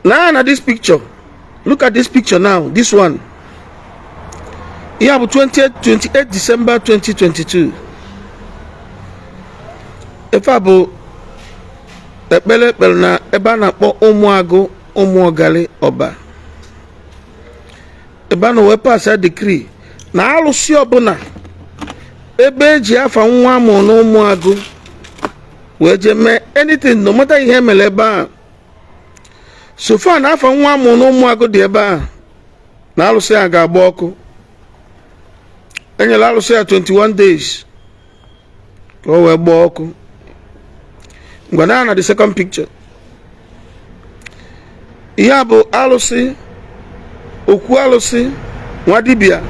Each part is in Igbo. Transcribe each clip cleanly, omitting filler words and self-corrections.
Now na this picture, look at this picture now. This one, ihe bụ 28 28 December 2022. Ife a bụ ekpere ekpere na ebe a na-akpọ Ụmụagụ, Ụmụọgali Ọba, ebe a na wee pass decree na alụsị ọbụla ebe eji afa nwa amụ na Ụmụagụ wee jee mee anything, no matter ihe emere ebe a, so far na afa nwa amụ na Ụmụagụ dị ebe a, na alụsị a ga-agba ọkụ. Enyere alụsị ya 21 days ka o wee gbaa ọkụ. Ngwa, na the second picture, ihe a bụ alụsị, okwu alụsị nwa dibịa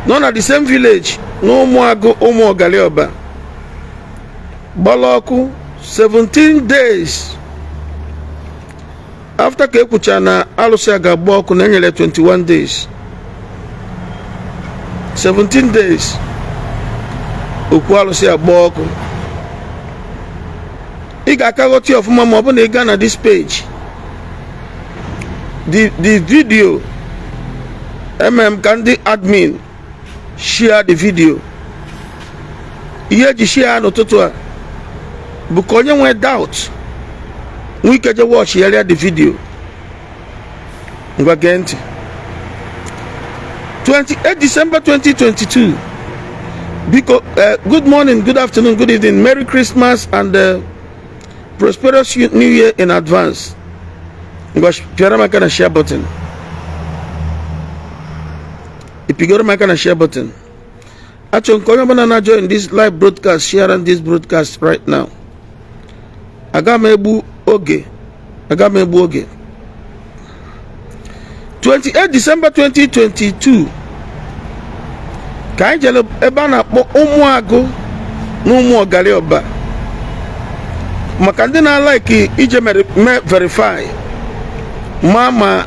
nọ na the same village na Ụmụagụ, Ụmụọgali Ọba, gbara ọkụ 17 days after ka ekwucha na alụsị a ga-agba ọkụ, na enyere 21 days. 17 days, okwu alụsị agba ọkụ. Ị ga-aka ghọta ya ọfụma ma ọ bụ na ị gaa na this page, the video ka ndị admin share the video. Ihe eji share ya n'ụtụtụ a bụ ka onye nwee doubt nwee ike je watch ya the video. Ngwa, gee ntị. 28 December 2022. Biko, good morning, good afternoon, good evening. Merry Christmas and prosperous New Year in advance. Ngwa, pịara m aka na share button. Ipigoro m aka na share button. Achọ nke onye ọbụla na-join this live broadcast, sharing this broadcast right now. Aga m egbu oge, aga m egbu oge. 28 December 2022 ka anyị jere ebe a na-akpọ Ụmụagụ na Ụmụọgali Ọba. Maka ndị na-alike ije mee verify ma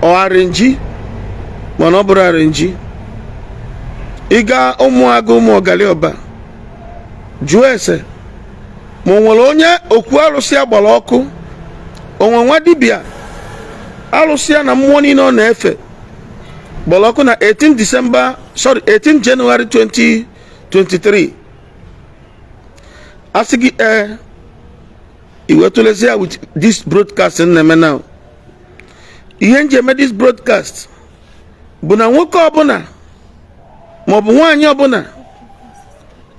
ọ arrange, mana ọ bụrụ arrange, ịga Ụmụagụ, Ụmụọgali Ọba, jụọ ese ma o nwere onye okwu arụsị agbara ọkụ, onwe nwa dibịa alụsị ya na mmụọ niile ọ na-efe gbara ọkụ na 18 December, sorry, 18 January 2023. Asị gị ee, iwetụlezi ya with this broadcast m na-eme now. Ihe m ji eme this broadcast bụ na nwoke ọbụla maọbụ nwaanyị ọbụla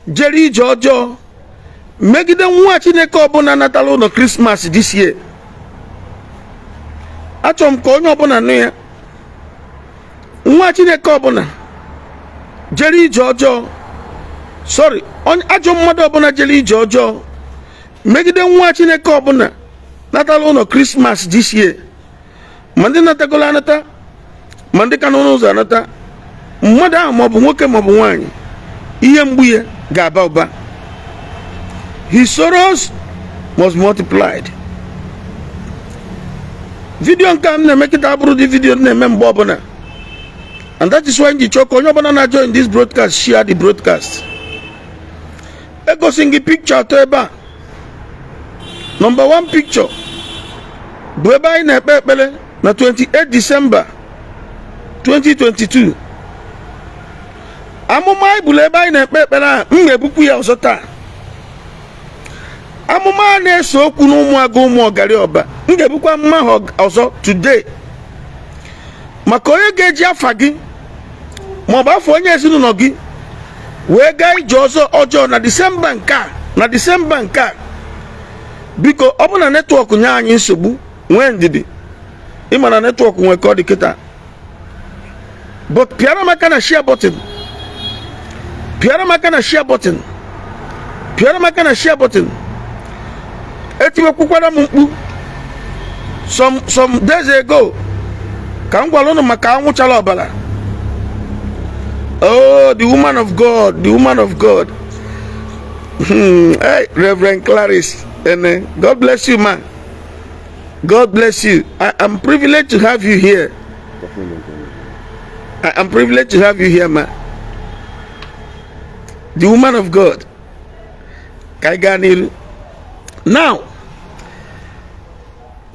jere ije ọjọọ megide nwa Chineke ọbụla natara ụlọ Christmas this year, achọrọ m ka onye ọbụla nụ ya. Nwa Chineke ọbụla jere ije ọjọọ, sorry, ajọ mmadụ ọbụla jere ije ọjọọ megide nwa Chineke ọbụla natara ụlọ Christmas this year, ma ndị natagolo anata, ma ndị ka nọ n'ụzọ anata, mmadụ ahụ, maọbụ nwoke maọbụ nwaanyị, ihe mgbu ya ga-aba ụba. His sorrows must multiplied. Video nke a m na-eme kịta abụrụ dị video m na-eme mgbe ọbụla, and that is why m ji chọọ ka onye ọbụla na-join this broadcast share the broadcast. Egosi gị picture atọ ebe a. Number one picture bụ ebe anyị na-ekpe ekpere na 28 December 2022. Amụma anyị bụrụ ebe anyị na-ekpe ekpere a, m ga-ebukwu ya ọzọ taa. Amụma a na-ese okwu na Ụmụagụ, Ụmụọgali Ọba, m ga-ebukwa amụma ahụ ọzọ today. Maka onye ga-eji afa gị maọbụ afọ onye ezinụlọ gị wee gaa ije ọzọ ọjọọ na Disemba nke a, na Disemba nke a, biko, ọ bụ na network nye anyị nsogbu, nwee ndidi. Ịma na network nwee ka ọ dị kịta, but pịara m aka na share button, pịara m aka na share button, pịara m aka na share button. Etiwekwukwara m mkpu some days ago ka m gwara unu maka anwụchala ọbara. Oh, the woman of God, the woman of God. Hey, Reverend Clarice Ene, God bless you, man. God bless you. I am privileged to have you here. I am privileged to have you here, ma. The woman of God. Ka anyị gaa n'iru. Now,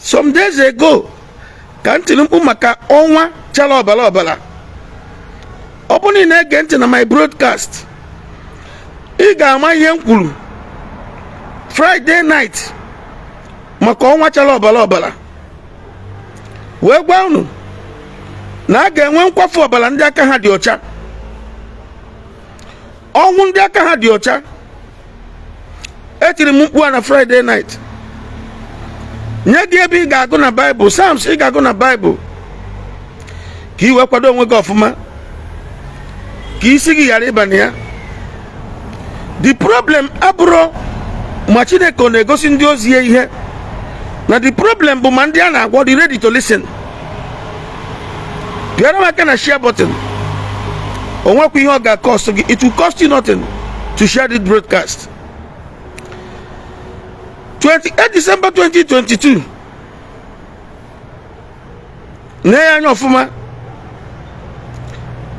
Some days ago ka m tiri mkpu maka ọnwa chara ọbara ọbara. Ọ bụrụ na ị na-ege ntị na my broadcast, ị ga-ama ihe m kwuru Friday night maka ọnwa chara ọbara ọbara, wee gwa unu na a ga-enwe nkwafu ọbara ndị aka ha dị ọcha, ọnwụ ndị aka ha dị ọcha. Etiri m mkpu a na Friday night, nye gị ebe ị ga-agụ na Baịbụl, Psalms ị ga-agụ na Baịbụl, ka ị wee kwado onwe gị ọfụma, ka isi gị ghara ịba na ya. The problem abụrụ ma Chineke ọ na-egosi ndị ozi ya ihe, na the problem bụ ma ndị a na-agwọ dị ready to listen. Pịara m aka na share button. O nwekwa ihe ọ ga-cost gị. It will cost you nothing to share this broadcast. 28 December 2022, nee ya anya ọfụma.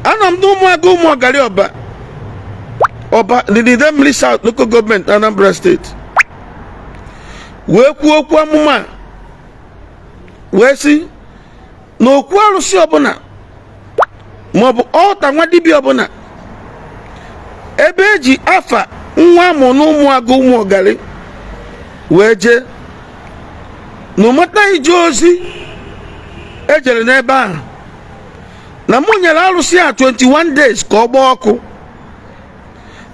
Anọ m n'Ụmụagụ, Ụmụọgarị Ọba Ọba, Idemili South Local Government, Anambra State, wee kwuo okwu amụma, wee sị na okwu arụsị ọbụla maọbụ ọta nwa dibịa ọbụla ebe eji afa nwa amụ na Ụmụagụ, Ụmụọgarị wee jee, na ụmụta ije ozi ejere n'ebe ahụ, na mụ nyere arụsị a 21 days ka ọ gbaa ọkụ,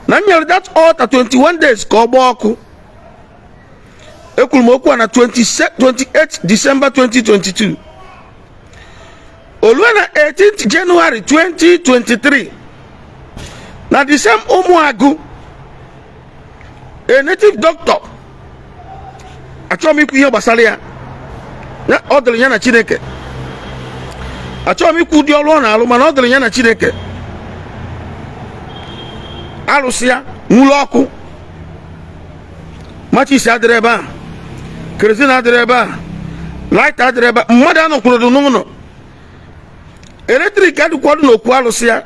na m nyere that altar 21 days ka ọ gbaa ọkụ. Ekwuru m okwu a na 28 December 2022. Olue na 18th January 2023, na the same Ụmụagụ, a native doctor, achọghị m ikwu ihe gbasara ya, ọ dịrị ya na Chineke. Achọghị m ikwu ụdị ọrụ ọ na-alụ, mana ọ dịrị ya na Chineke. Arụsị ya nwụrụ ọkụ. Matches adịrị ebe a, kerosene adịrị ebe a, lighter adịrị ebe a, mmadụ anọkwuru n'ụlọ, electric adịkwado n'okwu arụsị ya,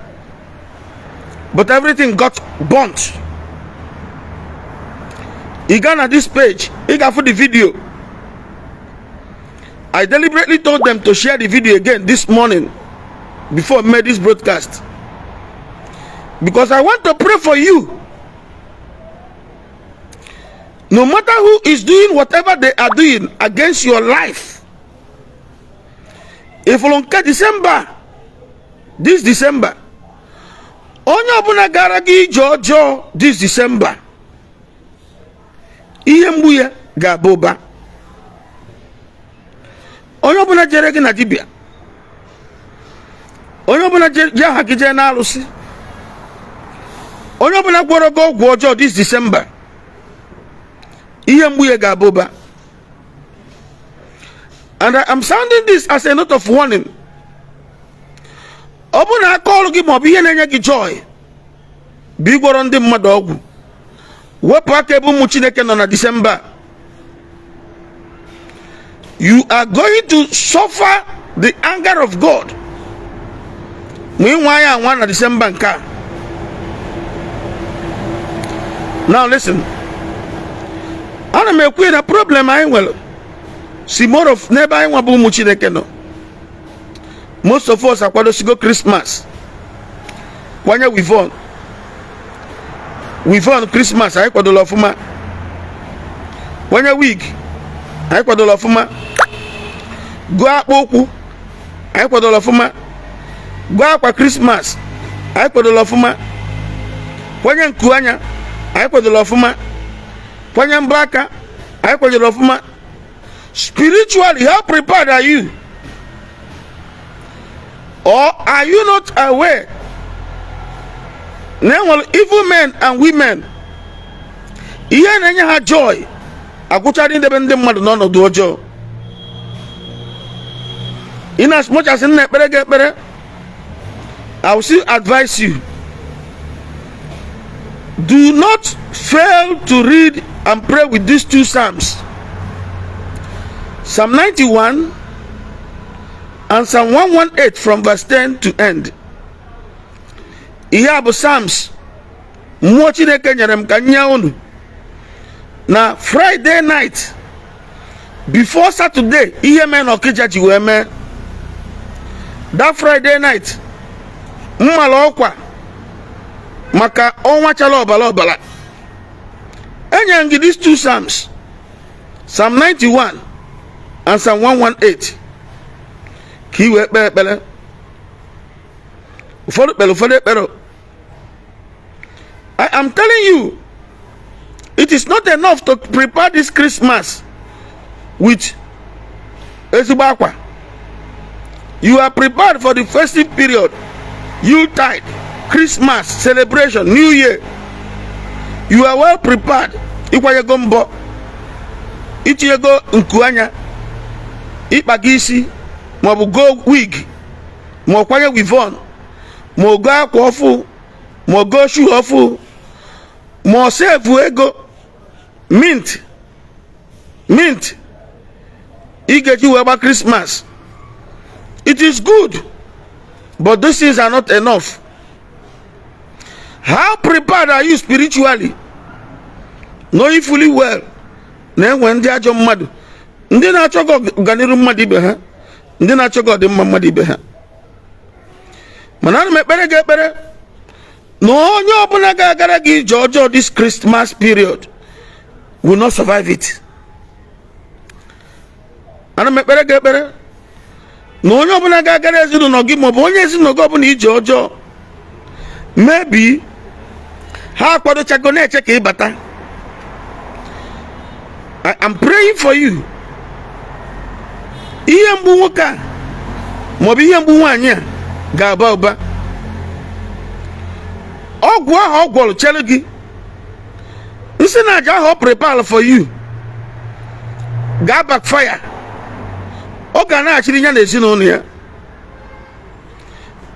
but everything got burnt. Ị gaa na this page, ị ga-afụ the video. I deliberately told them to share the video again this morning before I made this broadcast because I want to pray for you. No matter who is doing whatever they are doing against your life, if nke December, this December, onye ọbụla gara gị ije ọjọọ this December, ihe mgbu ya ga-aba ụba. Onye ọbụla jere gị na dibịa, onye ọbụla ji aha gị jee n'alụsị, onye ọbụla gwọrọ gị ọgwụ ọjọọ this December, ihe mgbu ya ga-aba ụba. And I am sounding this as a note of warning. Ọ bụrụ na aka ọrụ gị maọbụ ihe na-enye gị joy bụ ịgwọrọ ndị mmadụ ọgwụ, wepụ aka ebe ụmụ Chineke nọ na December. You are going to suffer the anger of God ma ịnwa ya anwa na December nke a. Now listen, ana m ekwu na problem anyị nwere si more of n'ebe anyị nwa bụ ụmụ Chineke nọ. Most of us akwadosigo Christmas, kwanye weave-on, weave-on Christmas. Anyị kwadola ọfụma, kwanye wig. Anyị kwadola ọfụma, gụọ akpa ụkwụ. Anyị kwadola ọfụma, gụọ akwa Christmas. Anyị kwadola ọfụma, kwanye nku anya. Anyị kwadola ọfụma, kwanye mbọ aka. Anyị kwadoro ọfụma. Spiritually, how prepared are you? Or are you not aware na enwere evil men and women ihe na-enye ha joy agwụchara idebe ndị mmadụ n'ọnọdụ ọjọọ? In as much as m na-ekpere gị ekpere, I will still advise you, do not fail to read and pray with these two psalms, Psalm 91 and Psalm 118 from verse 10 to end. Ihe a bụ psalms mmụọ Chineke nyere m ka m nye unu na Friday night. Before Saturday ihe mee na Ọkịja ji wee mee, that Friday night mmala ọkwa maka ọnwa chala ọbara ọbara, enyere m gị these two psalms, Psalm 91 and Psalm 118, ka ị wee kpee ekpere. Ụfọdụ kpere, ụfọdụ ekpere. I am telling you, it is not enough to prepare this Christmas with ezigbo akwa. You are prepared for the festive period, Yuletide, Christmas celebration, New Year. You are well prepared. Ịkwanyego mbọ, itinyego nku anya, ịkpa gị isi, maọbụ go wig, ma ọ kwanye weave-on, ma ọ go akwa ọfụ, ma ọ go shoe ọfụ, ma ọ save ego mint mint ị ga-eji wee gba Christmas. It is good, but these things are not enough. How prepared are you spiritually, knowing fully well na enwe ndị ajọ mmadụ, ndị na-achọghị ọganiru mmadụ ibe ha, ndị na-achọghị ọdịmma mmadụ ibe ha? Mana ana m ekpere gị ekpere na onye ọbụla ga-agara gị ije ọjọọ this Christmas period will not survive it. Ana m ekpere gị ekpere na onye ọbụla ga-agara ezinụlọ gị maọbụ onye ezinụlọ gị ọbụla ije ọjọọ, maybe ha akwadochago na-eche ka ị bata. I am praying for you. Ihe mgbu nwoke a maọbụ ihe mgbu nwaanyị a ga-aba ụba. Ọgwụ ahụ ọ gwọrọ chere gị, nsị na aja ahụ ọ prepare for you ga backfire. Ọ ga na-achịrị ya na ezinụlọ ya.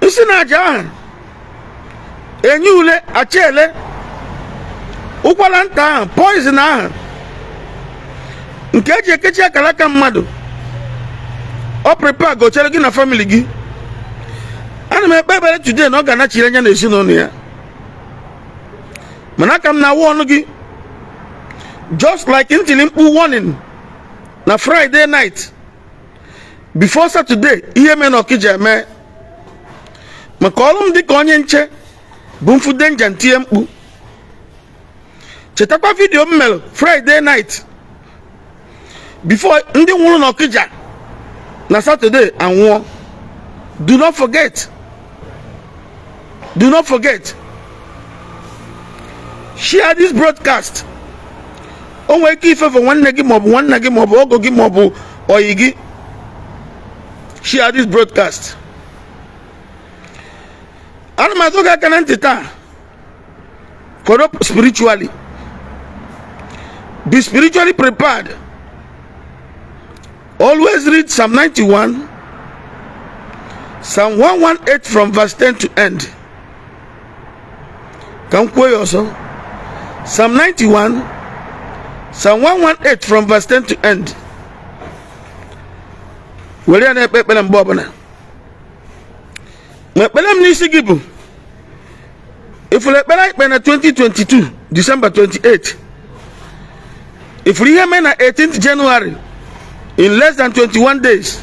Nsị na aja ahụ enye ule achele ụkwara nta ahụ, poison ahụ nke eji ekechi akara aka mmadụ ọ prepare gochere gị na family gị, ana m ekpe ekpere today na ọ ga-anachiri anya na ezinụlọ ya. Mana aka m na-awụ ọnụ gị, just like ntili mkpu warning na Friday night before Saturday ihe mee na Ọkịja eme, maka ọrụ m dịka onye nche bụ mfu danger ntinye mkpu. Chetakwa video m mere Friday night before ndị nwụrụ n'Ọkịja na Saturday anwụọ. Do not forget, do not forget, share this broadcast. O nwere ike ifefe nwanne gị maọbụ nwanna gị maọbụ ọgọ gị maọbụ oyi gị. Share this broadcast. Ana m atụ gị aka na ntị taa, kwado spiritually, be spiritually prepared. Always read Psalm 91, Psalm 118 from verse 10 to end. Ka m kwuo ya ọzọ: Psalm 91, Psalm 118 from verse 10 to end. Were ya na-ekpe ekpere mgbe ọbụla. Ma ekpere m n'isi gị bụ ifuru ekpere anyị kpere na 2022 December 28, ifuru ihe mee na 18th January, in less than 21 days.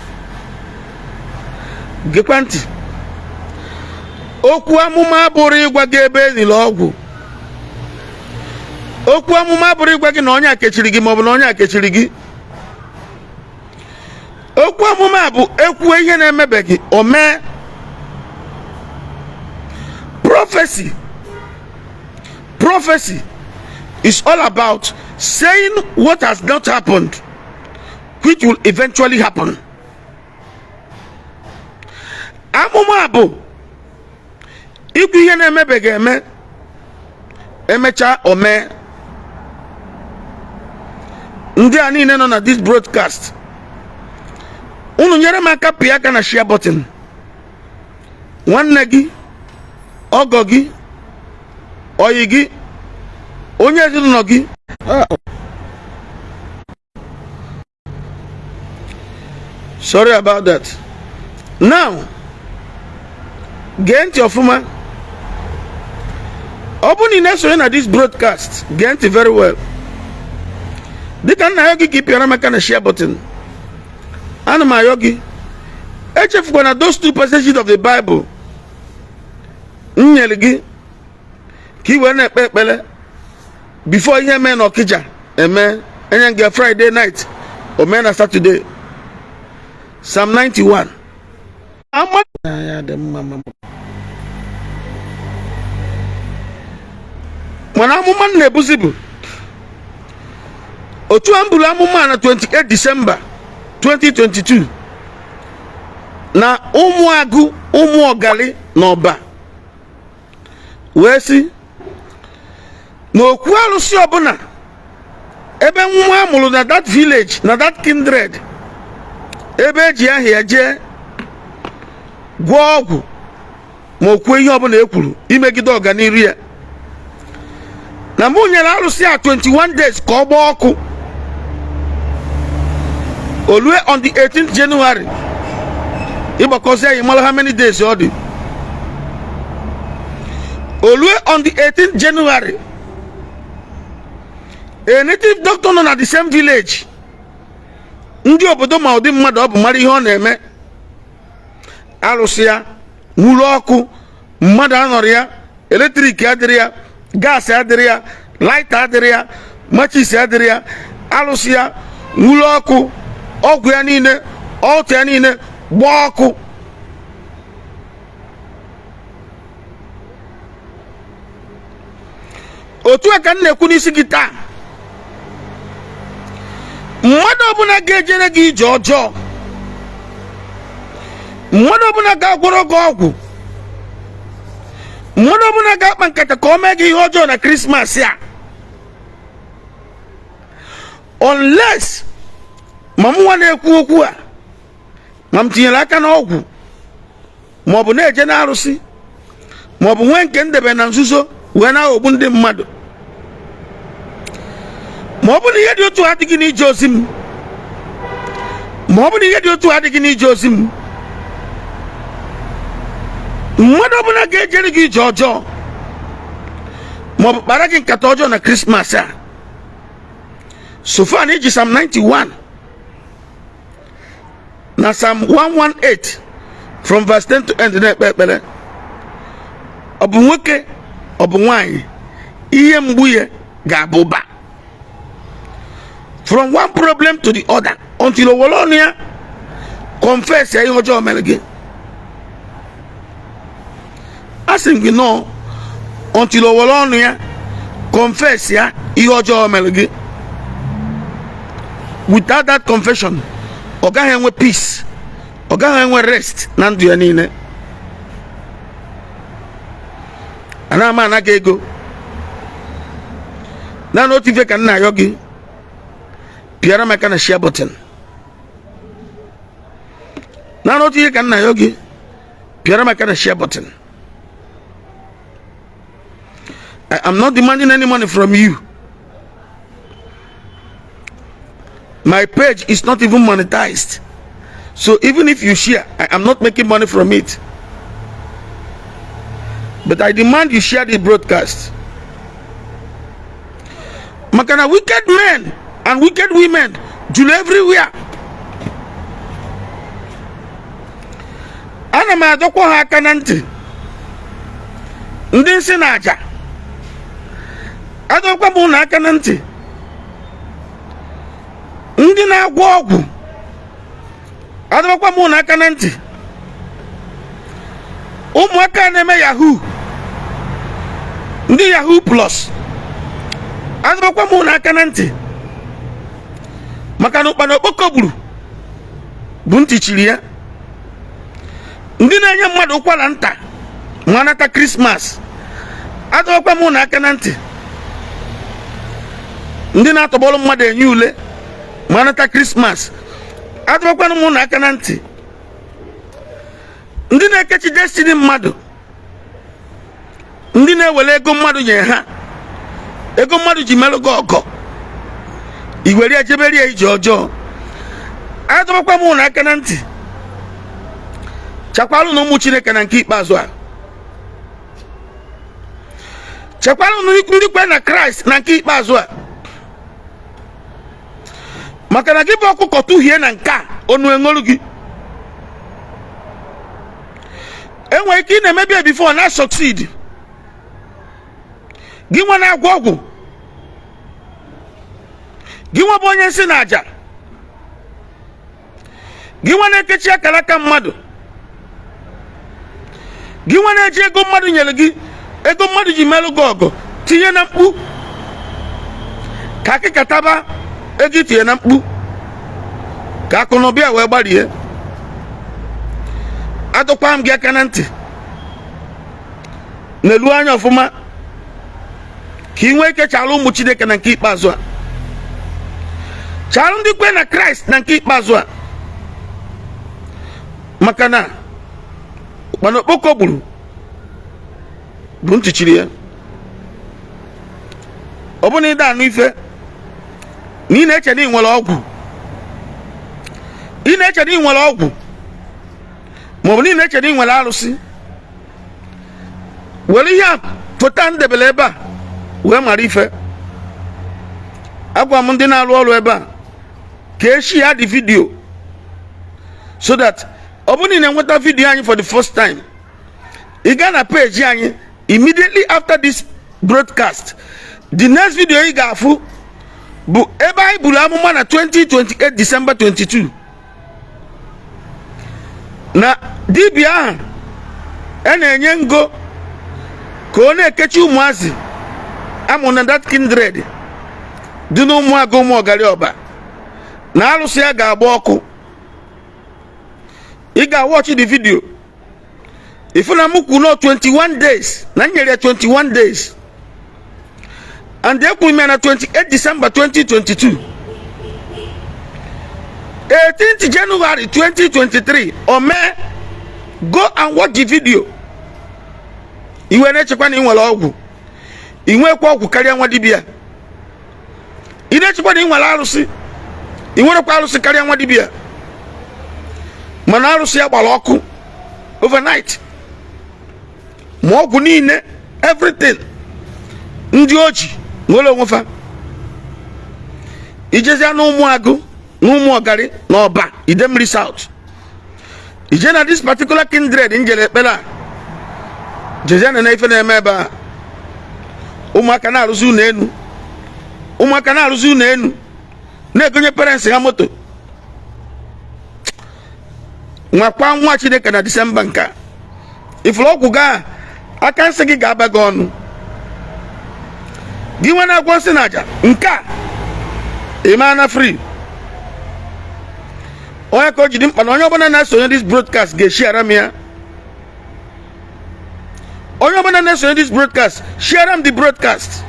Gekwa ntị, okwu amụma abụrụ ịgwa gị ebe enile ọgwụ. Okwu amụma abụrụ ịgwa gị na onye a kechiri gị maọbụ na onye a kechiri gị. Okwu amụma bụ ekwuo ihe na-emebeghị, o mee. Prophecy, prophecy is all about saying what has not happened, which will eventually happen. Amụma bụ ikwu ihe na-emebeghị eme, emechaa o mee. Ndị a niile nọ na this broadcast, unu nyere m aka pịa aka na share button. Nwanne gị, ọgọ gị, oyi gị, onye ezinụlọ gị. Sorry about that. Now gee ntị ọfụma. Ọ bụrụ na ị na-esonye na this broadcast, gee ntị very well. Dịka m na-ayọ gị ka ị pịara m aka na share button, ana m ayọ gị echefukwana those two passages of the Bible m nyere gị ka ị wee na-ekpe ekpere before ihe mee na Ọkịja eme. Enye gị Friday night, o mee na Saturday. Psalm 91 ama ya dị mma, mana amụma m na-ebuzi bụ otu a m buru amụma na 28 December 2022 na Ụmụagụ, Ụmụọgali na Ọba, wee sị na okwu alụsị ọbụla ebe nwa a mụrụ na that village, na that kindred, ebe eji aha ya jee gwọọ ọgwụ ma o kwuo ihe ọbụla e kwuru imegide ọganiru ya, na mụ nyere arụsị a 21 days ka ọ gbaa ọkụ. O lue on the 18th January, ịgbakọzie ya mara how many days ọ dị. O lue on the 18th January, a native doctor nọ na the same village, ndị obodo ma ụdị mmadụ ọ bụ, mara ihe ọ na-eme, arụsị ya nwuru ọkụ. Mmadụ anọrọ ya, electric adịrị ya, gas adịrị ya, lighter adịrị ya, matches adịrị ya. Alụsị ya nwuru ọkụ, ọgwụ ya niile, altar ya niile gbaa ọkụ. Otu a ka m na-ekwu n'isi gị taa, mmadụ ọbụla ga-ejere gị ije ọjọọ, mmadụ ọbụla ga-agwọrọ gị ọgwụ, mmadụ ọbụla ga-akpa nkata ka o mee gị ihe ọjọọ na Christmas a, unless ma mụnwa na-ekwu okwu a, ma m tinyere aka n'ọgwụ, ma ọ bụ na-eje n'arụsị, ma ọ bụ nwee nke ndebe na nzuzo wee na-aghọgbu ndị mmadụ, ma ọ bụ na ihe dị otu adịghị n'ije ozi m, ma ọ bụ na ihe dị otu adịghị n'ije ozi m, mmadụ ọbụla ga-ejere gị ije ọjọọ ma ọ bụ kpara gị nkata ọjọọ na Christmas a, so far na iji Psalm 91 na Psalm 118 from verse 10 to end na-ekpe ekpere, ọ bụ nwoke, ọ bụ nwanyị, ihe mgbu ya ga-abụ ụba from one problem to the other until o were ọnụ ya confess ya ihe ọjọọ mere gị. Asị m gị nọọ, until o were ọnụ ya confess ya ihe ọjọọ mere gị. Without that confession, ọ gaghị enwe peace, ọ gaghị enwe rest na ndụ ya niile. Ana m anaghị ego. Naanị otu ife ka m na-ayọ gị: pịara m aka na share button. Naanị otu ihe ka m na-ayọ gị: pịara m aka na share button. I am not demanding any money from you. My page is not even monetized, so even if you share, I am not making money from it, but I demand you share the broadcast, maka na wicked men and wicked women juru everywhere. Ana m adọkwa ha aka na ntị, ndị nsị na aja. Adọkwa m ụnụ aka na ntị, ndị na-agwọ ọgwụ. Adọkwa m ụnụ aka na ntị, ụmụaka na-eme yahoo, ndị yahoo plus. Adọkwa m ụnụ aka na ntị, maka na ụkpana okpoko gburu bụ ntị chiri ya. Ndị na-enye mmadụ ụkwara nta ma nata Christmas, adọkwa m ụnụ aka na ntị. Ndị na-atọgbọrọ mmadụ enye ule ma nata Christmas, adọkwanụ m ụnụ aka na ntị. Ndị na-ekechi destiny mmadụ, ndị na-ewere ego mmadụ nye ha, ego mmadụ ji merụ gị ọgọ, iwere ya jebere ya ije ọjọọ, adọbakwa m ụnụ aka na ntị. Chekwalụ na ụmụ Chineke na nke ikpeazụ a, chekwalụ na ndị kwe na Kraịst na nke ikpeazụ a. Maka na gị bụ ọkụkọ tụhie na nke a, onu eṅolu gị. Enwere ike ị na-emebi ya before na succeed. Gị nwa na-agwọ ọgwụ, gị nwa bụ onye nsị na aja, gị nwa na-ekechi akara aka mmadụ, gị nwa na-eji ego mmadụ nyere gị, ego mmadụ ji melụ gị ọgụ, tinye na mkpu ka akịka taba ego itinye na mkpu ka akụ na ụba ya wee gbarie. Adọkwa m gị aka na ntị, na-elu anya ọfụma ka ị nwee ike chara ụmụ Chineke na nke ikpeazụ a, chara ndị kwe na Kraịst na nke ikpeazụ a, maka na ụkpana okpoko gburu bụ ntị chiri ya. Ọ bụ na ịda anụ ife na ị na-eche na ị nwere ọgwụ, ị na-eche na ị nwere ọgwụ, maọbụ na ị na-eche na ị nwere arụsị, were ihe a foto a ndebere ebe a wee mara ife. Agwa m ndị na-arụ ọrụ ebe a ka echi ya dị video, so that ọ bụrụ na ị na-enweta video anyị for the first time, ị gaa na page anyị immediately after this broadcast, the next video ị ga-afụ bụ ebe anyị buru amụma na 2028 December 22 na dibịa ahụ a na-enye ngo ka ọ na-ekechi ụmụazị amụ na that kindred dị n'Ụmụagụ Ụmụọgarị Ọba, na arụsị ya ga-agba ọkụ. Ị ga-watch the video, ifu na m kwu no 21 days, na m nyere ya 21 days, and ekwuru m ya na 28 December 2022. 18th January 2023 o mee. Go and watch the video. Iwe na-echekwa na ị nwere ọgwụ, ị nwekwa ọgwụ karịa nwa dibịa. Ị na-echekwa na ị nwere arụsị, ị nwerekwa arụsị karịa nwa dibịa. Mana arụsị ya gbara ọkụ overnight, ma ọgwụ niile, everything ndị oji nwere onwe fa. Ijezie na Ụmụagụ na Ụmụọgarị na Ọba Idemmiri South, ije na this particular kindred njere ekpere a, jezie na ife na-eme ebe a. Ụmụaka na-arụzi ụlọ enu, ụmụaka na-arụzi ụlọ enu, na-egonye parents ha moto. Nwakwa nwa Chineke na Disemba nke a, ifuru ọgwụ gaa aka nsị gị ga-aba gị ọnụ. Gị nwe na-agwọ nsị na aja nke a, ịma na free onye ka o jiri mkpa na onye ọbụla na-esonye this broadcast ga-eshiara m ya. Onye ọbụla na-esonye this broadcast, share m the broadcast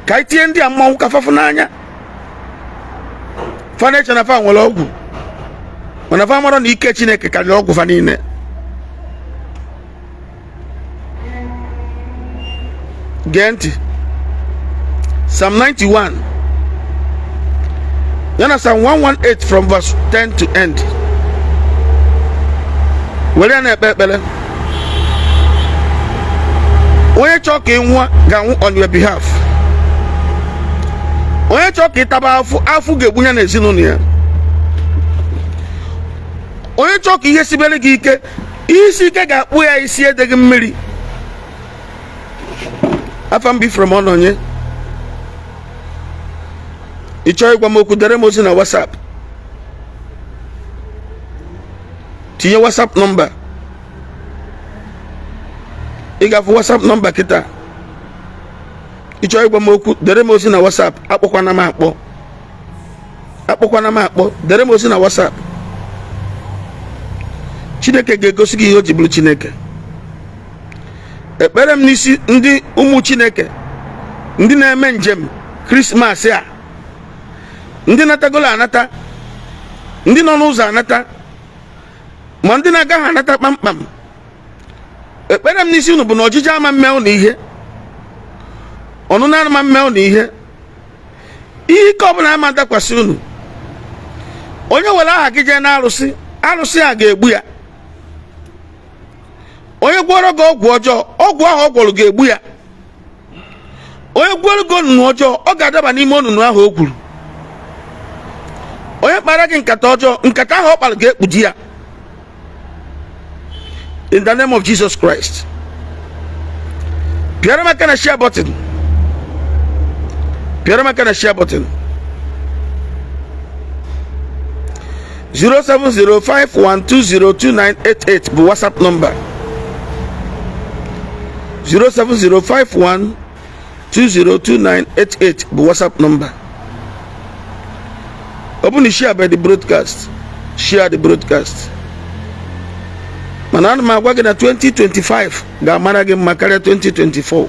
ka anyị tinye ndị a mmanwụ ka fafụ n'anya. Fa na-eche na fa nwere ọgwụ, mana fa mara na ike Chineke karịrị ọgwụ fa niile. Gee ntị, Psalm 91 ya na Psalm 118 from verse 10 to end, were ya na-ekpe ekpere. Onye chọọ ka ị nwụọ ga-anwụ on your behalf. Onye chọọ ka ị taba afụ, afụ ga-egbu ya na ezinụlọ ya. Onye chọọ ka ihe sibere gị ike, ihe isi ike ga-akpụ ya isi edeghị mmiri. Afa m bụ Ephraim Ọnọnye. Ị chọọ ịgwa m okwu, dere m ozi na WhatsApp, tinye WhatsApp nọmba. Ị ga-afụ WhatsApp nọmba kịta. Ị chọọ ịgwa m okwu, dere m ozi na WhatsApp. Akpọkwana m akpọ, akpọkwana m akpọ, dere m ozi na WhatsApp. Chineke ga-egosi gị ihe o ji bụrụ Chineke. Ekpere m n'isi ndị ụmụ Chineke, ndị na-eme njem Krismas a, ndị natagolo anata, ndị nọ n'ụzọ anata, ma ndị na-agaghị anata kpamkpam, ekpere m n'isi unu bụ na ọjịji ama mme unu ihe, ọnụnụ ama mme unu ihe, ihe ike ọbụla ama dakwasị unu. Onye were aha gị jee n'arụsị, arụsị a ga-egbu ya. Onye gwọrọ gị ọgwụ ọjọọ, ọgwụ ahụ ọ gwọrọ ga-egbu ya. Onye gwọrọ gị onunu ọjọọ, ọ ga-adaba n'ime onunu ahụ o gwuru. Onye kpara gị nkata ọjọọ, nkata ahụ ọ kpara ga-ekpuji ya in the name of Jesus Christ. Pịara m aka na share button. Pịara m aka na share button. 07051202988 bụ WhatsApp number. 07051202988 bụ WhatsApp number. Ọ bụ na share by the broadcast, share the broadcast. Mana ana m agwa gị na 2025 ga-amara gị mma karịa 2024.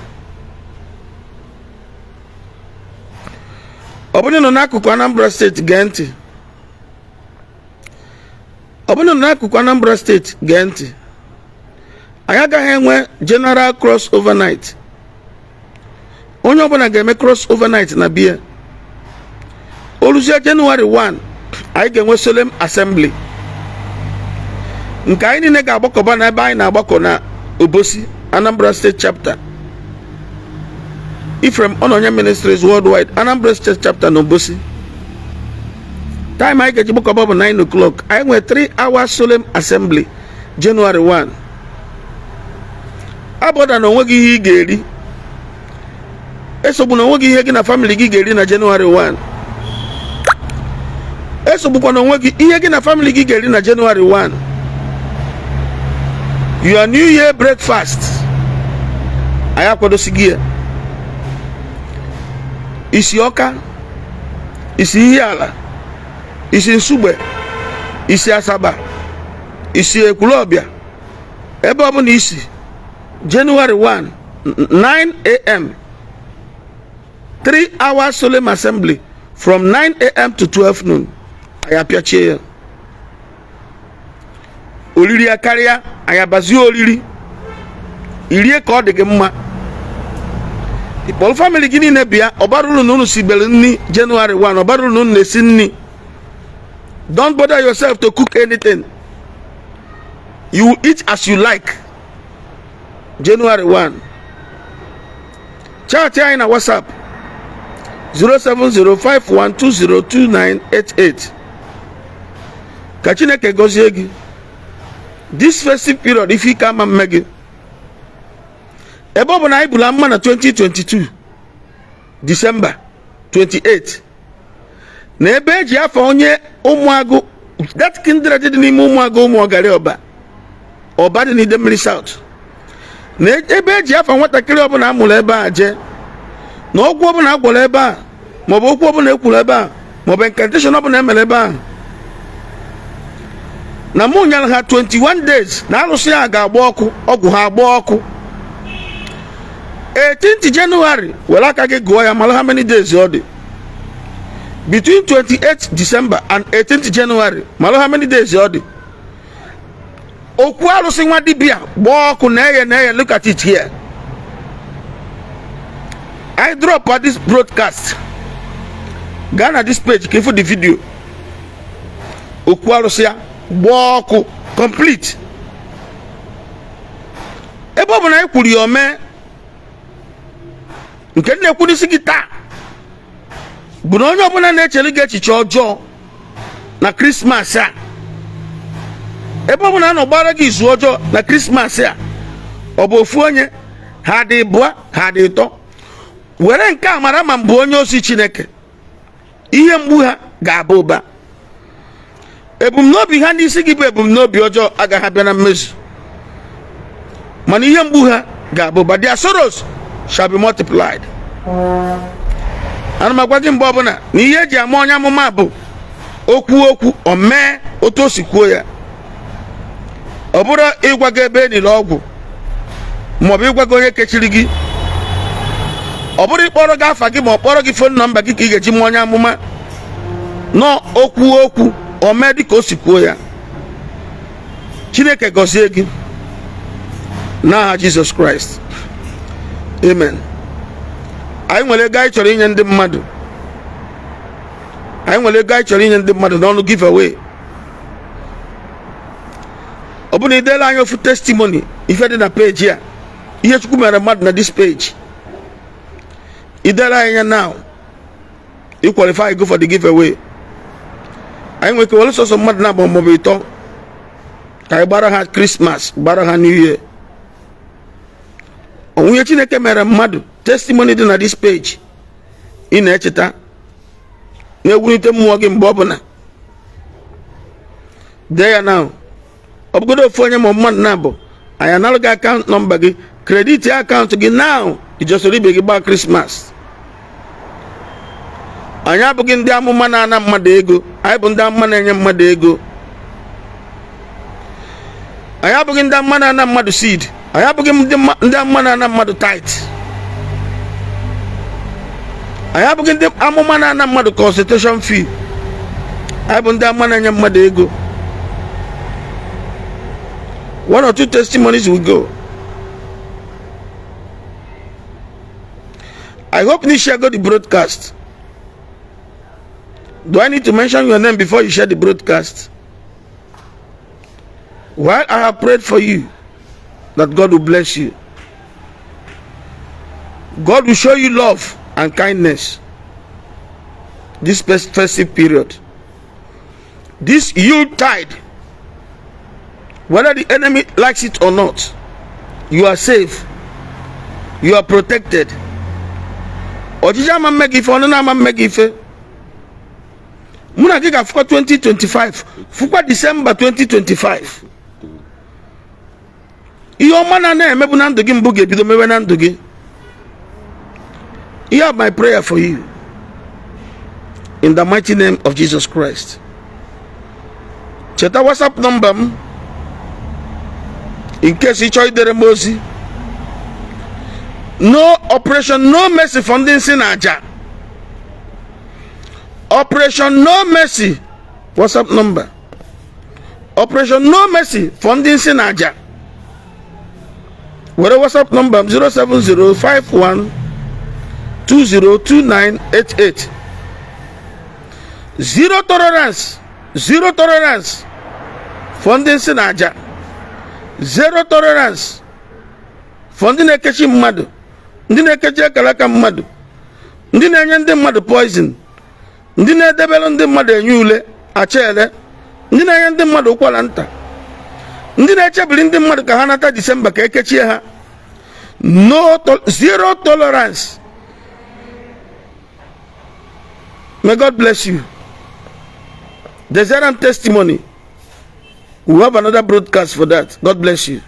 Ọ bụrụ nọ n'akụkụ Anambra steeti, gee ntị. Ọ bụrụ nọ n'akụkụ Anambra steeti, gee ntị. Anyị agaghị enwe general cross overnight. Onye ọbụla ga-eme cross overnight na be ya. O luzie Jenụwarị 1, anyị ga-enwe solemn assembly nke anyị niile ga-agbakọba n'ebe anyị na-agbakọ na Obosi, Anambra State Chapter, Ephraim Ọnọnye Ministries Worldwide, Anambra State Chapter na Obosi. Time anyị ga-eji gbakọba bụ 9 o'clock. Anyị nwere 3 hours solemn assembly January 1. Abọda na onwe gị ihe ị ga-eri, esogbu na onwe gị ihe gị na family gị ga-eri na January 1. Esogbukwa na onwe gị ihe gị na family gị ga-eri na January 1. Your new year breakfast, anyị akwadosighị ya. Isi Ọka, isi Ihiala, isi Nsugbe, isi Asaba, isi Ekwulọbịa, ebe ọbụla isi, January 1, 9 a.m., 3 hours solemn assembly from 9 a.m. to 12 noon. Anyị apịachie ya. Oriri ya karịa, anyị abazie oriri irie ka ọ dị gị mma. Ịkpọrọ family gị niile bịa. Ọbara uru na unu sibere nri January 1, ọbara uru na unu na-esi nri. Don't bother yourself to cook anything. You will eat as you like January 1. Chat anyị na WhatsApp 07051202988. Ka Chineke gọzie gị this festive period. Ife ike ama mme gị. Ebe ọ bụ na anyị bụla mma na 2022 December 28, na ebe eji afọ onye Ụmụagụ, that kindred dị n'ime Ụmụagụ, Ụmụ Ọgarị Ọba, Ọba dị n'Idemmiri South, na ebe eji afa nwatakịrị ọbụla a mụrụ ebe a jee, na ọgwụ ọbụla a gwọrọ ebe a, maọbụ okwu ọbụla ekwuru ebe a, maọbụ incantation ọbụla emere ebe a, na mụ nyere ha 21 days na arụsị ha ga-agba ọkụ, ọgwụ ha agba ọkụ. 18th January, were aka gị gụọ ya, mara how many days ọ dị between 28 December and 18th January. Mara how many days ọ dị. Okwu arụsị nwa dibịa gbaa ọkụ na-eye na-eye. Look at it here. I drop at this broadcast, gaa na this page ka ịfụ the video. Okwu arụsị ya gbaa ọkụ complete. Ebe ọ bụ na anyị kwuru ya omee, nke m na-ekwu n'isi gị taa bụ na onye ọbụla na-echere gị echiche ọjọọ na Krismas a, ebe ọbụla a nọ gbara gị izu ọjọọ na Krismas a, ọ bụ ofu onye ha dị bụa, ha dị ịtọ, were nke a mara ma mbụ onye ozi Chineke, ihe mgbu ha ga-aba ụba. Ebumnobi ha n'isi gị bụ ebumnobi ọjọọ agaghị abịa na mmezu, mana ihe mgbu ha ga-abụ ụba. Their sorrows shall be multiplied. Ana m agwa gị mgbe ọbụla na ihe eji ama onye amụma bụ okwu okwu o mee otu o si kwuo ya. Ọ bụrụ ịgwa gị ebe enile ọgwụ, maọbụ ịgwa gị onye kechiri gị, ọ bụrụ ịkpọrọ gị afa gị, ma ọ kpọrọ gị phone number gị ka ị ga-eji mụọ onye amụma nọ. Okwu okwu o mee dịka o si kwuo ya. Chineke gọzie gị n'aha Jizọs Kraịst, amen. Anyị nwere ego anyị chọrọ inye ndị mmadụ. Anyị nwere ego anyị chọrọ inye ndị mmadụ n'ọnụ giveaway. Ọ bụrụ na ideela anyị ofu testimony, ife dị na page a, ihe Chukwu mere mmadụ na this page, ideela anyị ya now, you qualify, go for the giveaway. Anyị nwere ike were sọsọ mmadụ naabọ maọbụ ịtọ ka anyị gbara ha Christmas, gbara ha New Year. O nwee ihe Chineke mere mmadụ, testimony dị na this page ị na-echeta na-ewulite mmụọ gị mgbe ọbụla, dee ya na ọ bụgodo ofu onye ma mmadụ naabọ, anyị anara gị account number gị, credit account gị now, iji soro ibe gị gbaa Christmas. Anyị abụghị ndị amụma na-ana mmadụ ego, anyị bụ ndị amụma na-enye mmadụ ego. Anyị abụghị ndị amụma na-ana mmadụ seed, anyị abụghị ndị amụma na-ana mmadụ tithe, anyị abụghị ndị amụma na-ana mmadụ consultation fee. Anyị bụ ndị amụma na-enye mmadụ ego. One or two testimonies will go. I hope you share the broadcast. Do I need to mention your name before you share the broadcast? While I have prayed for you that God will bless you, God will show you love and kindness this festive period, this Yuletide. Whether the enemy likes it or not, you are safe, you are protected. Ọchịchị ama mme gị ife, ọnụnụ ama mme gị ife. Mụ na gị ga-afụkwa 2025, fụkwa December 2025. Ihe ọma na na-emebu na ndụ gị mbụ ga-ebido mewe na ndụ gị. Ihe my prayer for you in the mighty name of Jesus Christ. Cheta WhatsApp number m in case ị chọọ idere m ozi. No operation no mercy for ndị nsị na aja. Operation no mercy, WhatsApp number. Operation no mercy for ndị nsị na aja. Were WhatsApp number m 07051 202988. Zero tolerance, zero tolerance for ndị nsị na aja. Zero tolerance for ndị na-ekechi mmadụ, ndị na-ekechi akara aka mmadụ, ndị na-enye ndị mmadụ poison, ndị na-edebere ndị mmadụ enye ule achele, ndị na-enye ndị mmadụ ụkwara nta, ndị na-echebiri ndị mmadụ ka ha nata December ka ekechie ha. No to zero tolerance. May God bless you. There's testimony. We have another broadcast for that. God bless you.